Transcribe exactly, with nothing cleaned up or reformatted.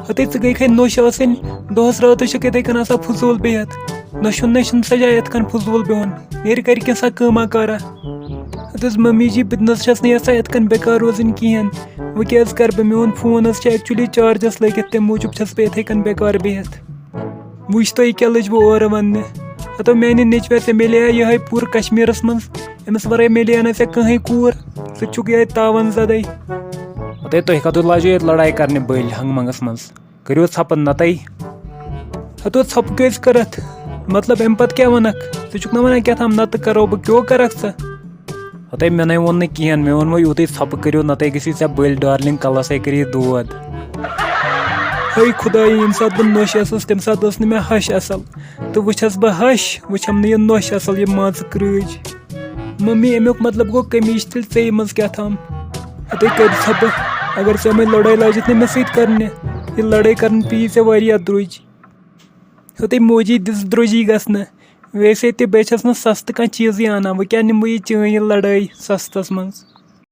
ہتے ژٕ گٔیکھے نوٚش آسٕنۍ، دۄہس راتس چھکھ یِتھے کٔنۍ آسان فضوٗل بِہِتھ۔ نوٚشُن نوٚشُن سجا یتھ کٔنۍ فضوٗل بِہُن، نیرِ کرِ کینٛژھا کٲما کارا۔ ہتس ممی جی، بہٕ تہِ نہ حظ چھس نہٕ یژھان یتھ کٔنۍ بیکار روزٕنۍ کِہیٖنۍ۔ وۄنۍ کیٛاہ حظ کرٕ بہٕ؟ میون فون حظ چھُ actually chargeس لٲگِتھ، تمہِ موٗجوٗب چھس بہٕ یِتھے کٔنۍ بیکار بِہِتھ۔ وٕچھ تُہۍ، یہِ کیٛاہ لٔج بہٕ اورٕ وننہِ؟ ہتو میانہِ نیٚچوِ، ژےٚ میلے یِہے پوٗرٕ کشمیرس منٛز، أمِس ورٲے میلے نہٕ ژےٚ کٕہٕنۍ کوٗر، ژٕ تہِ چھُکھ یِہے تاون زدے۔ ہتے تُہۍ کتھ لٲجِو ییٚتہِ لڑٲے کرنہِ بٔلۍ ہنٛگہٕ منٛگس منٛز؟ کٔرِو ژھۄپہٕ نتَے۔ ہتو ژھۄپہٕ کیٛازِ کٔرتھ؟ مطلب، امہِ پتہٕ کیٛاہ ونکھ؟ ژٕ چھُکھ نہ ونان کیٛاہ تام نتہٕ کرو بہٕ، کیٛو کرکھ ژٕ؟ ہتے مےٚ نے ووٚن نہٕ کِہیٖنۍ، مےٚ ووٚن وۄنۍ یوٗتُے ژھۄپہٕ کٔرِو نتَے گٔژھِو ژےٚ بٔلۍ ڈارلنگ کلس ہے کٔرِو دود۔ ہے خدایہِ، ییٚمہِ ساتہٕ بہٕ نوٚش ٲسٕس تمہِ ساتہٕ ٲس نہٕ مےٚ ہش اصل، تہٕ وٕچھس بہٕ ہش، وٕچھم نہٕ یہِ نوٚش اصل، یہِ مان ژٕ کرۭج۔ ممی، امیُک مطلب گوٚو کٔمی چھِ تیٚلہِ ژےٚ منٛز کیٛاہ تام۔ ہتے کٔرۍ ژھۄپہٕ، اگر ژےٚ وۄنۍ لڑٲے لاجتھ نہٕ مےٚ سۭتۍ کرنہِ، یہِ لڑٲے کرٕنۍ پیٚیہِ ژےٚ واریاہ درٛوٚج۔ ہتے موجی دِژ درٛوٚجی گژھنہٕ، ویسے تہِ بہٕ چھَس نہٕ سستہٕ کانٛہہ چیٖزٕے انان، وۄنۍ کیٛاہ نِمہٕ بہٕ یہِ چٲنۍ یہِ لڑٲے سستس منٛز؟